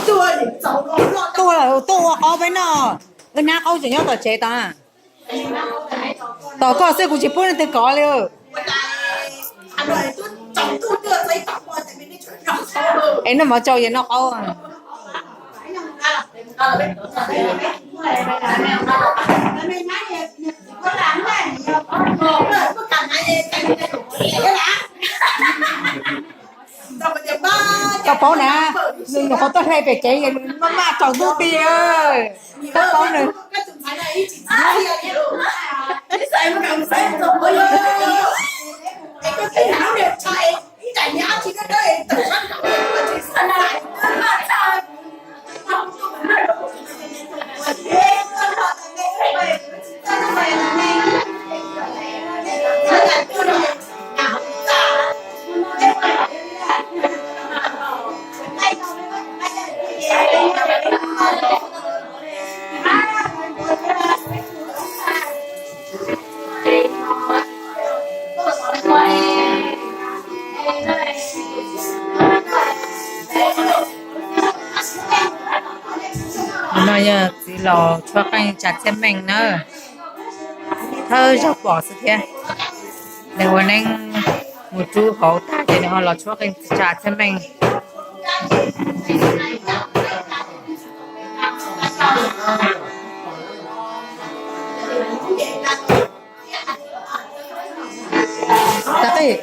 Tuaj, tuaj ua qaub peb noj. Wb hnab qaub tseem nyob tom tsev tod. Tos koj xwb, kuv tsis pub leej twg kov li. Es noj mov tsau yog noj qaub. Koj paub na, nws nyuam qhuav tuaj hle pem kev, maj maj tsaus ntuj ti. Koj paub nws. No yog txiv laus tshuab qeej tsa txhiaj meej na. Thawj zaug pom xwb thiab. Nws ua neeb mus rub hauv tag ces nws ho los tshuab qeej tsa txhiaj meej. Tag kis,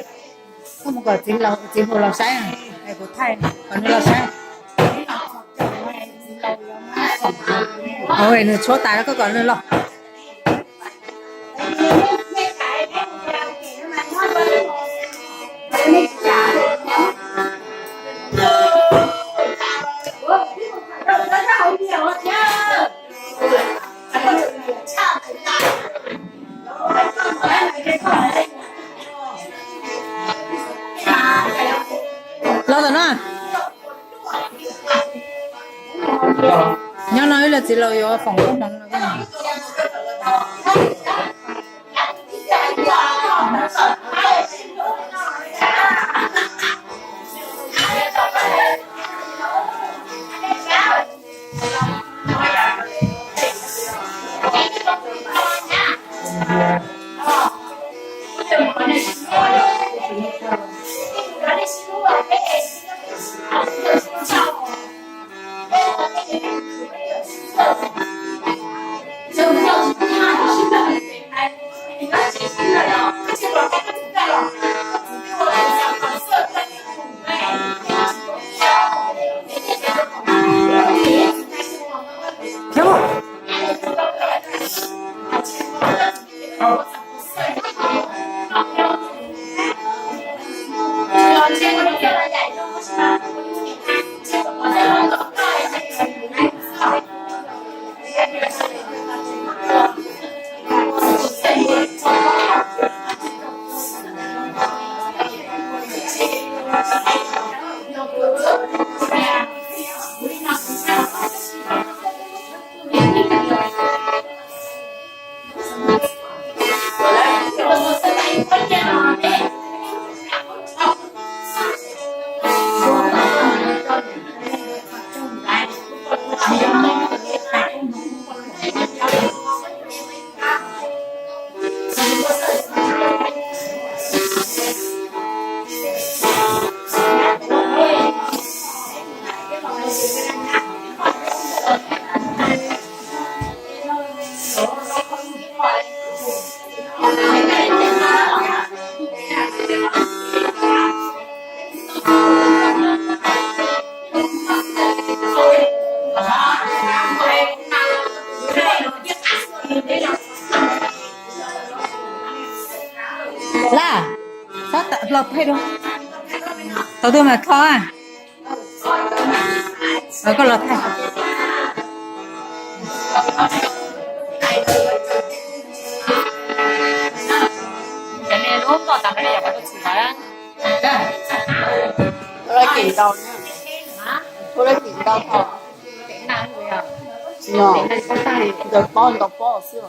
koj mus kom txiv laus, txiv mus los saib, kuv thaij kom nws los saib. Nws tshuab tas koj kom nws los. Los ntawm no. Nyob no ib los txiv laus yuav foom koob hmoov no. Laj, txhob los thaij rau. Tau tuaj mas tho. Koj los thaij. Ua lab kim ntau, ua lab kim ntau thaum no, ntaus pob ntaus pob xwb.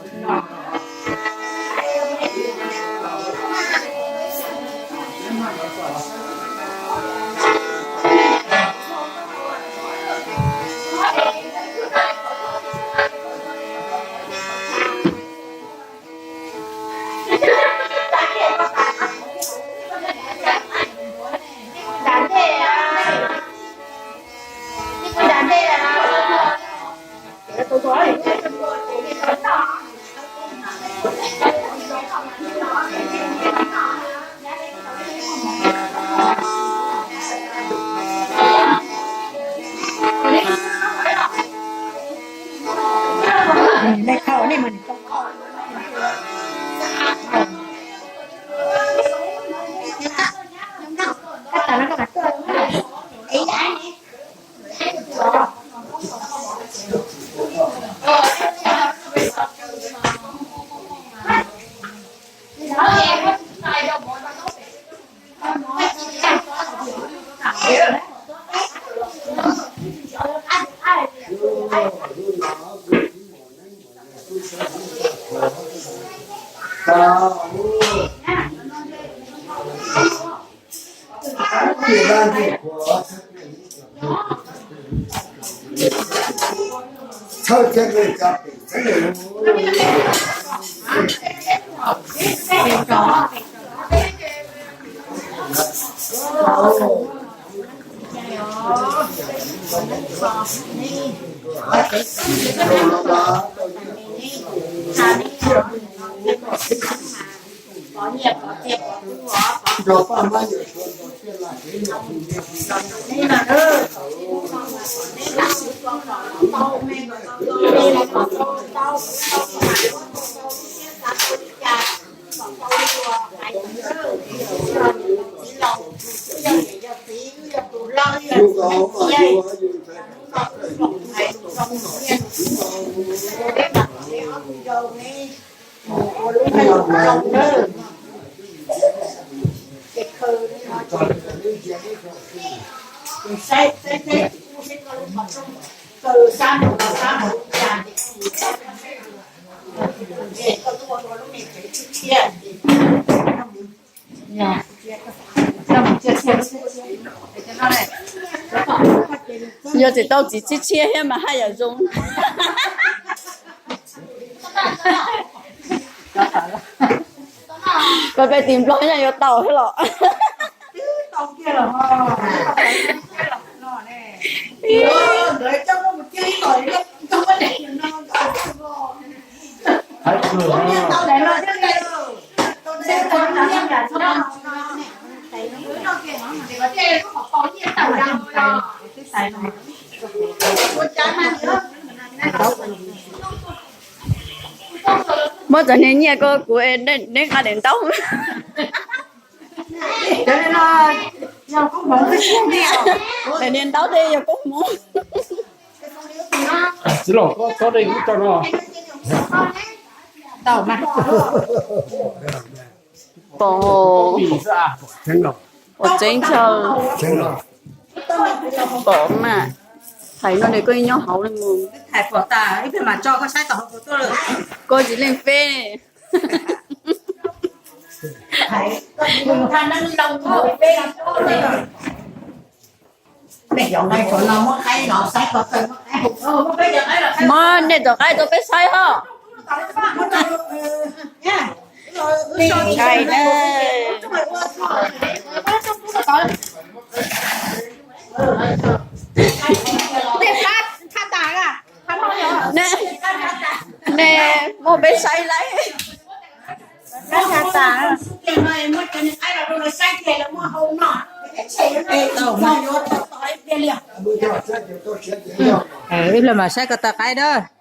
Yog tsis tau txiv tshiab tshiab thiab mas haj yam zoo. Peb peb tis Nplog yog yuav tau thiab los. Muab txog niag nyiaj ko kuv neb nqa daim ntaub. Daim niag ntaub tej yog koob hmoov. Txiv laus, koj txhob de kuv tso no. Pom, pom tseeb chaw. Pom mas, thaiv no ne koj nyob hauv li mus. Koj tsis leej peb. Muab nej cov qaib rau peb saib ho. Nej muab peb saib laij. Ib los mas saib ko taw qaib na.